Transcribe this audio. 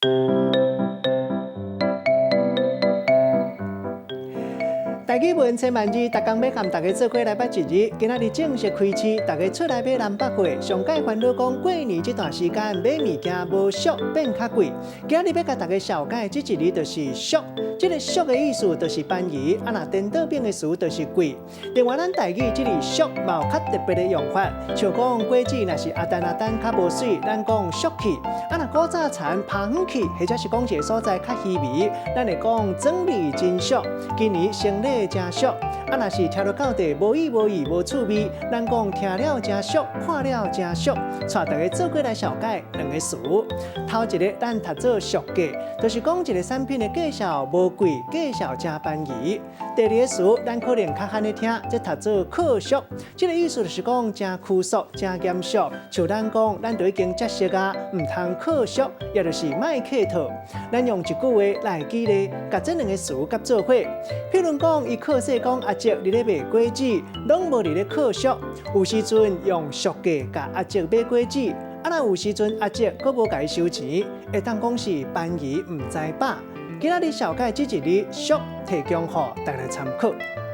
台語文千萬字，逐工欲共大家做伙來捌一字。今仔日正式開市，大家出來買南北貨，上蓋煩惱講過年這段時間買物件無俗變較貴。今仔日欲共大家紹介這一字就是俗，這个俗的意思就是便宜，啊若顛倒變的詞就是貴。另外，咱台語這个俗嘛有較特別的用法，像講果子若是阿丹阿丹較無媠，咱講俗氣；啊若古早田拋遠去，或者是講一个所在較稀微，咱會講整理真俗。今年生理誠俗，啊若是聽落到底無意無義無趣味，咱講聽了誠俗，看了誠俗。帶大家做伙來紹介兩个詞。頭一个咱讀做俗價，就是講一个產品的價數無貴，價數誠便宜。第二个詞咱可能較罕咧聽，這讀做洘俗，這个意思就是講誠拘束、誠嚴肅。像咱講，咱都已經遮熟啊，毋通洘俗，也就是莫客套。咱用一句話來舉例，共這兩个詞佮做伙。譬如講，伊靠勢講阿叔佇咧賣果子，攏無佇咧洘俗。有時陣用俗價共阿叔買果子，啊若有時陣阿叔閣無共伊收錢，會當講是便宜毋知飽。今仔日紹介這一字俗，提供予大家參考。